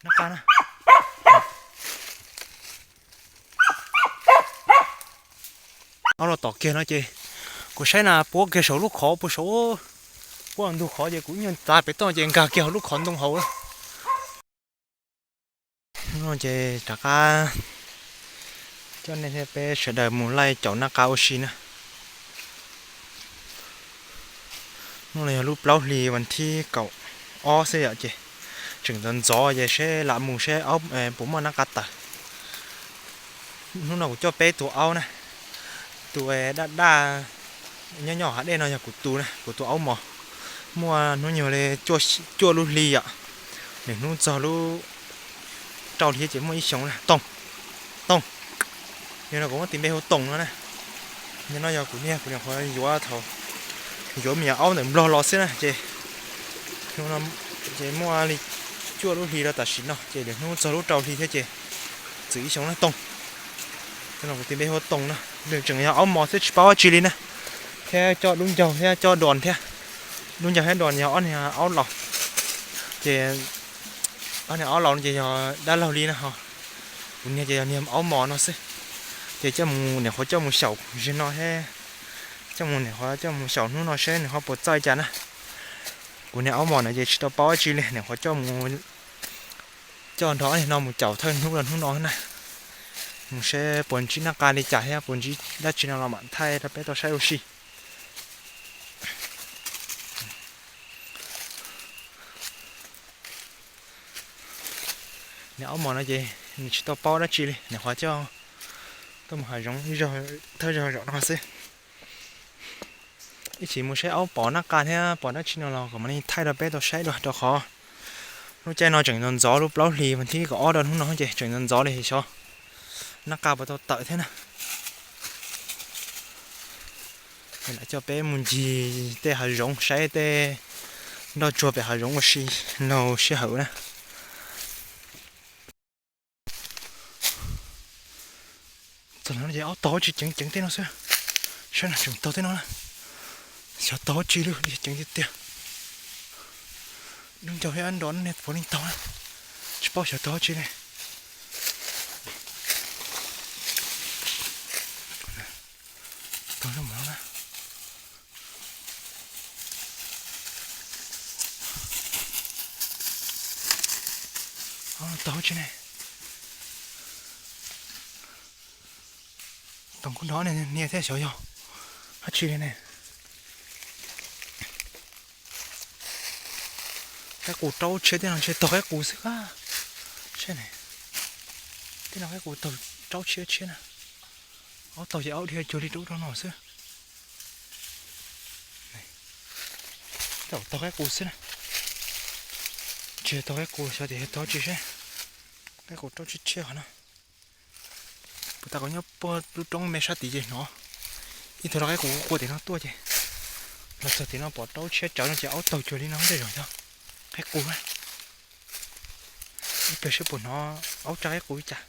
Nab qab na. Aub los tom kiag no ces kuv saib na puab kiag saum lub qhov puag saud, puab ntug qhov ces kuv nyuag txav pem toj ces nkag kiag hauv lub qhov ntoo hauv lawm. Ces rov qab coj nej thiab peb sawv daws mus laij caum nab qab ua si na. Hnub no yog lub plaub hlis vas thib kaum ob xwb yom, ces tseem ntxov ntxov ces seb lam mus seb puas muaj nab qab tawm. Hnub no kuv coj peb tus aub na, tus daj daj nyob nyob hav dej no yog kuv tus na, kuv tus aub mos, muaj hnub nyoog li cuaj lub hli yom, nws hnub txog lub rau hli ces muaj ib xyoos na. Tooj, Tooj, yog no kuv muab tis npe hu Tooj no na. Yog no yog kuv niag, kuv nyuam qhuav yuav thaum yuav me nyuam aub ntawm Nplog los xwb na ces, ces muaj li cuaj lub hli rau tam sim no ces lwm hnub txog lub rau hli thiab ces txwm ib xyoos na Tooj. Yog no kuv tis npe hu Tooj na, nws tseem yog aub mos xwb tsis paub dab tsi li na, thiab coj dub ncaug thiab coj doos thiab. Dub ncaug thiab doos yog ob niag aub laus, ces ob niag aub laus no ces yog dab laug li na ho. Kuv niag ces yog niag aub mos no xwb. Ces coj mus, niam qhuav coj mus xyaum ze no thiab, coj mus niam qhuav coj mus xyaum hnub no seb nws ho puas txawj cas na. Kuv niag aub mos no ces tsis tau paub dab tsi li, niam qhuav coj mus, coj nrog ob niag no mus caum thawj hnub los hnub no na, mus seb puas ntsib nab qab li cas thiab puas ntsib dab tsi no los mam thaij rau peb tau saib ua si. Niag aub mos no ces nws tsis tau paub dab tsi li, niam qhuav coj tuaj mus hav zoov thawj zaug zaum no xwb. Ib chim mus saib aub pom nab qab thiab pom dab tsi no los kom mam li thaij rau peb tau saib dua, rau qhov lub caij no tseem ntxov ntxov, lub plaub hlis vas thib kaum ob rau hnub no ces tseem ntxov ntxov li xyov nab qab puas tau tawm thiab na. Lam coj peb mus ncig tej hav zoov saib tej nroj tsuag pem hav zoov ua si laug sij hawm na. Txog no ces aub taug tsis ceev ceev tej no xwb. Saib no tseem taug tej no na. Xyov taug tsis lwj li ceev tiag tiag. Dub ncaug thiab nrov niag puav leej taug na. Tsis paub xyov taug tsis li. Taug zoo no na. Taug tsis ne. Toom kuj nrov niag thiab xyov yog dab tsi li ne. Qaib qus raub tshiab tej no ntshe taug qaib qus xwb a. Saib ne, tej no qaib qus taug raub tshiab tshiab na. Aub taug ces aub dhia cuag li rau ub rau no xwb. Tej zaum taug qaib qus xwb na. Tsis yog taug qaib qus, xyov tias yog taug tsis seb. Qaib qus raub tshiab tshiab qhov no. Puag ta kuv nyob puag lub roob me sab tid ces hnov ib tug lau qaib qus qua tim no tuaj ces los txog tim no pom raub tshiab tsawv no ces aub taug cuag li no tej zaum yog qaib qus na. Ib pliag seb puas hnov aub tsa qaib qus li cas.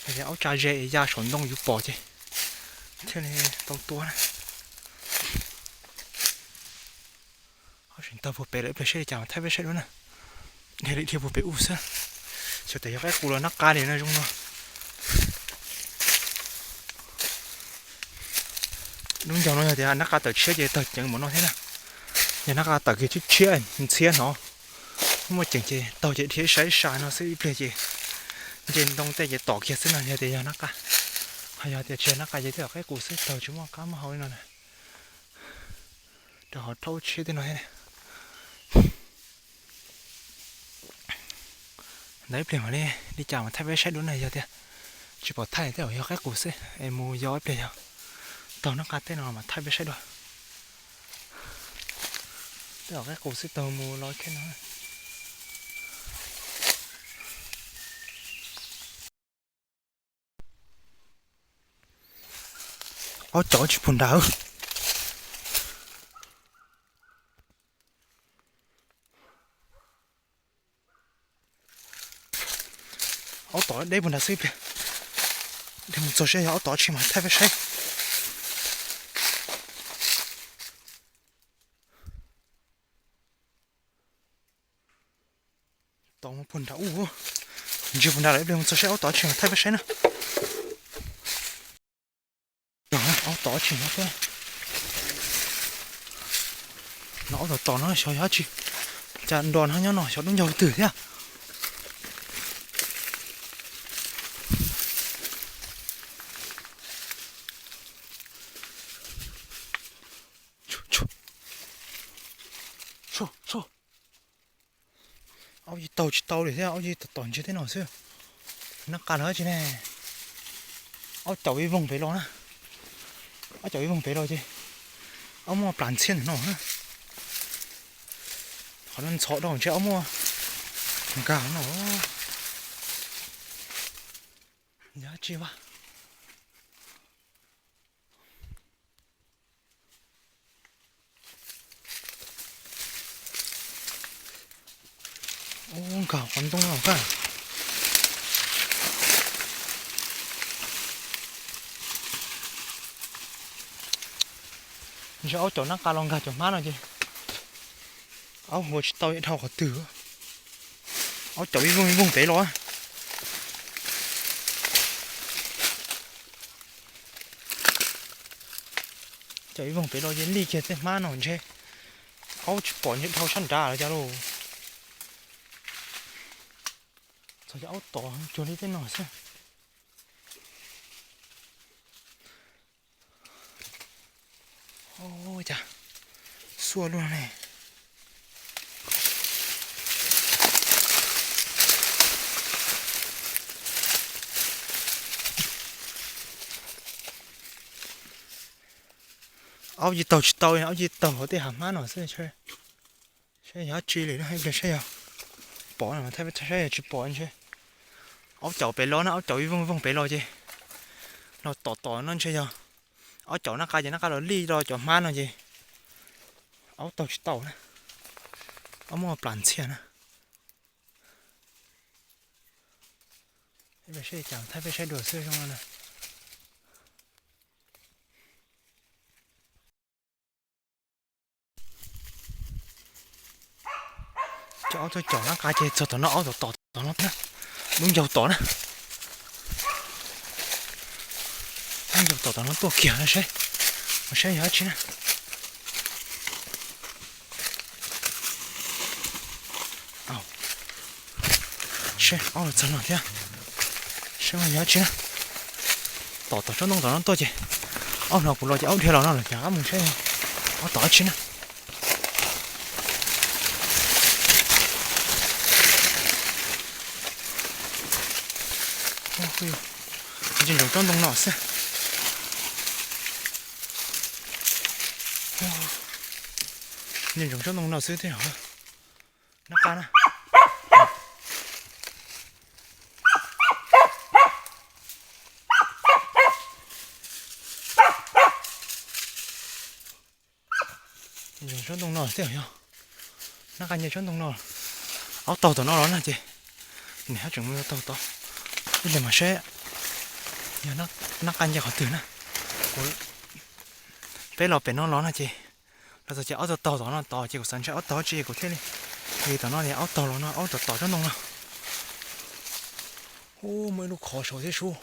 Yog tias aub tsa ze es ya saum ntoo yus pom ces thiaj li tau tua na. Aub tseem taug puag pem lawm, ib pliag seb li cas mas thaij peb saib dua na. Dhia li dhia puag pem ub xwb. Xyov tias yog qaib qus los nab qa li no zoo no. Lub ncaug no yog tias nab qa tawm tshiab ces taug ceev npaum no thiab na. Yog nab qa tawm kiag tshiab tshiab ntxhiab hnov muaj ceem ces taug ces dhia ib sab ib sab no xwb, ib pliag ces nce ntoo tej ces tom kiag xwb no. Yog tias yog nab qa, ho yog tias tsis yog nab qa ces tej zaum qaib qus xwb, taug tsis muaj qab muaj hau li no na. Rau qhov raub tshiab tej no thiab. Ntawd ib pliag mam li li cas mas thaij peb saib dua na. Yog tias tsis pom thaij tej zaum yog qaib qus xwb es mus yos ib pliag yog taug nab qa tej no mas thaij peb saib dua. Tej zaum qaib qus xwb taug mus los khej no. Aub cov tsis puag nrad. Aub tom deb puag nrad xwb ib pliag. Dhia mus txog seb yog aub tom tsis mas thaij peb saib. Tau puag nram ub, ntsia puag nrad lawm, ib pliag mus txog saib aub tom tsi, thaij peb saib na. Aub tom tsi no, no aub tom tom no xyov yog tsi, cas nrov no nyob no xyov dub ncaug twg thiab. Aub yig taug tsis tau li thiab, aub yig tom tom ntseg tej no xwb. Nab qa los tsi ne, aub caum ib voog pem los na, aub caum ib voog pem los ces aub muaj plas ntxhiab ntawm no na. Qhov no ntxhov dhau ntshe aub muaj nkag no. Yog tsi vaj. Ub, nkag qhov ntoo no kawg. Ntshe aub caum nab qa los nkag cov hmab no ces aub hua tsis tau dhau qhov twg. Aub caum ib voog ib voog pem los. Caum ib voog pem los ces lij kiag tej hmab no ntshe aub tsis pom ntshe dhau sab nrad los cas lauj. Txog cov aub tom cuag li tej no xwb. Ua cas xuaj luaj ne. Aub yig taug tsis tau, aub yig taug hauv tej hav hmab no xwb. Saib yog dab tsi li no, ib pliag saib yog pom no, thaij peb saib yog tsis pom ntshe. Aub caum pem los na, aub caum ib voog voog pem los ces los tom tom no ntshe yog aub caum nab qa ces nab qa los lij los cov hmab no ces aub taug tsis tau na. Aub muaj plas ntxhiab na. Ib pliag saib cas, thaij peb saib dua xwb zoo no na. Cov aub tuaj caum nab qa ces txog tom no aub tom tom tom no na, dub ncaug tom na. Dub ncaug tom tom no tuaj kiag no seb, mus saib yog dab tsi na. Seb aub los txog no thiab, seb yog dab tsi na. Tom tom tsob ntoo tom no tuaj ces aub hnov kuv los ces aub dhia los no lawm ces rov qab mus saib aub tom dab tsi na. Ntsia ntsoov tsob ntoo no xwb. Ntsia ntsoov tsob ntoo no xwb thiab. Nab qa na. Ntsoov tsob ntoo no thiab yog. Nab qa nce tsob ntoo no. Aub taug tom no los na ces niam hab tseem mus taug tod. Ib leeg mas saib yog nab qa nce qhov twg na. Kuv, peb los pem no los no ces los txog ces aub taug taug tom no tod ces kuv xav ntshe aub taug dab tsi kuv thiaj li, li tom no ces aub taug los no aub tom tom tsob ntoo no. Ub, muaj ib lub qhov saud thiab sub.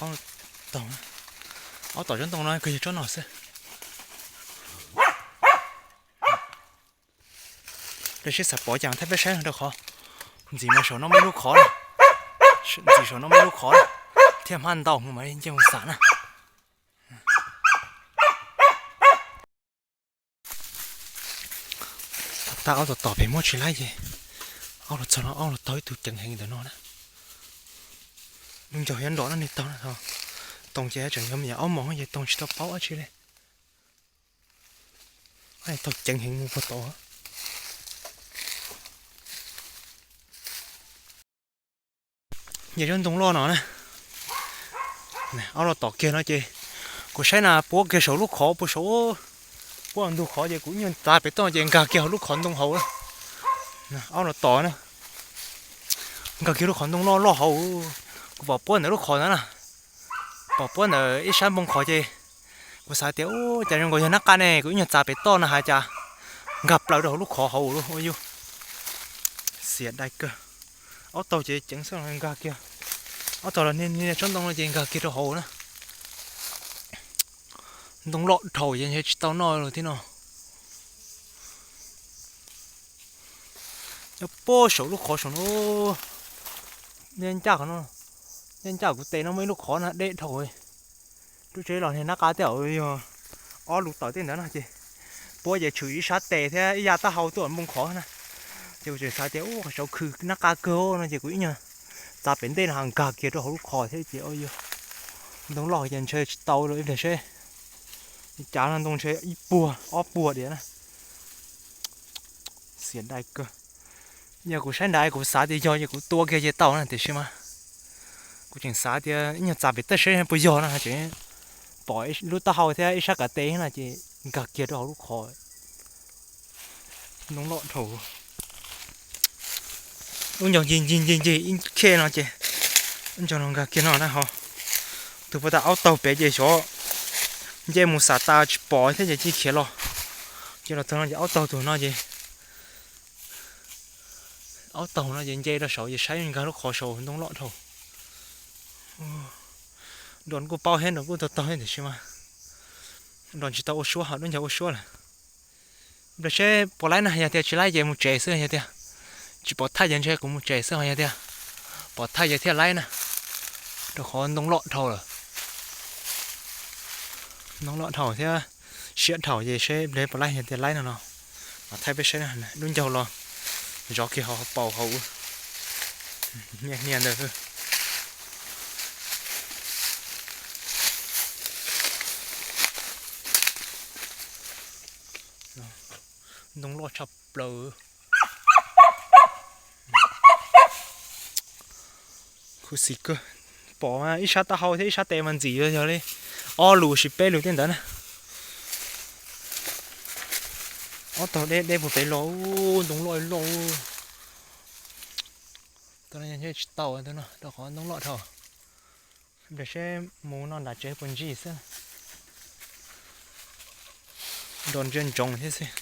Aub tom, aub tom tsob ntoo no kawg yog tsob no xwb. Rau siab xav pom cas thaij peb saib rau qhov ntxim mas saum no muaj ib lub qhov, ntxim saum no muaj ib lub qhov thiab hmab ntau mas nce mus xam na. Tag aub tom tom pem muab tsis laib ces aub los txog no aub los taug ib tug ceev heev ntawm no na. Lub ncaug yuav nrom no niag taug na, toom ces tseem yog me nyuam aub moos ces toom tsis tau paub dab tsi li. Taug ceev heev mus puag tod. Nce tsob ntoo loj no na, aub los tom kiag no ces kuv saib na puab kiag saum lub qhov puag saum, puab ntug qhov ces kuv nyuag tav pem toj ces nkag kiag hauv lub qhov ntoo hauv. Aub los tom na, nkag kiag lub qhov ntoo loj loj hauv. Kuv pom puab ntawm lub qhov ntawd na, pom puab ntawm ib sab npoo qhov ces kuv Kuv xav tias ua cas zoo nkaus yog nab qa ne, kuv ib nyuag txav pem toj no hais cas nkag plaws rau hauv lub qhov hauv lawm ua yuj. Xiam dai kawg. Aub taug ces ceev xwb los nkag kiag. Aub taug los niag tsob ntoo no ces nkag kiag rau hauv na. Ntoo loj dhau ces ntshe tsis tau noj lawm thiab no. Nyob puag saum lub qhov saum no, nyob ncaj qhov no, nyob ncaj kuv tes no muaj ib lub qhov na deb dhau. Lub tsev los niag nab qa tej zaum yog ob lub tawm tej ntawd no ces puab ces tshwm ib sab tes thiab ib yav taub hau tuaj npoo qhov na. Ces kuv tseem xav tias ua qhov saud khwv nab qa kawg no ces kuv ib nyuag txav pem ntej no nkag kiag rau hauv lub qhov thiab ces ua yuj. Ntoo loj ces ntshe tsis tau lawm ib pliag seb. Cav no ntoo ntshe ib puag ob puag diam na. Xiam dai kawg. Yog kuv saib nrad kuv xav tias yog ces kuv tua kiag ces tau na tiam sis mas kuv tseem xav tias ib nyuag txav pem toj seb puas yog no tseem pom lub taub hau thiab ib sab kav tes no ces nkag kiag rau hauv lub qhov. Ntoo loj dhau. Lub ncauj ncig ncig ncig ncig ib khej no ces lub ncauj no nkag kiag no na ho. Tus puag ta aub taug pem ces xyov nce mus xam tas tsis pom thiab ces cia khiav los. Ces los txog no ces aub taug tus no ces aub taug no ces nce rau saud ces saib nkag lub qhov saud ntoo loj dhau. Nrog kuj paub thiab nrog kuj taug taug thiab tiam sis mas nrog tsis tau ua suab ho lub ncauj ua suab lawm. Pliag seb puas laib na, yog tias tsis laib ces mus tsev xwb yog tias tsis pom thaij ces ntshe kuv mus tsev xwb ho yog tias pom thaij ces thiaj laib na. Rau qhov ntoo loj dhau lawm. Ntoo loj dhau thiab siab dhau ces seb pliag puas laib yog tias laib no no. Mas thaij peb saib lub ncauj los zov kiag hauv paus hauv. Hnia hnia ntawd. Ntoo loj tshaj plaws. Khuv xim kawg. Pom ib sab taub hau thiab ib sab tes mas ntxim yog li ob lus sis peb lus tej ntawd na. Ob tog deb deb puag pem los, ntoo loj loj. Tau no tsis tau no rau qhov ntoo loj dhau. Pliag seb mus noj nram tsev puas ntsib xwb. Nrog ntsia ntsoov thiab xwb.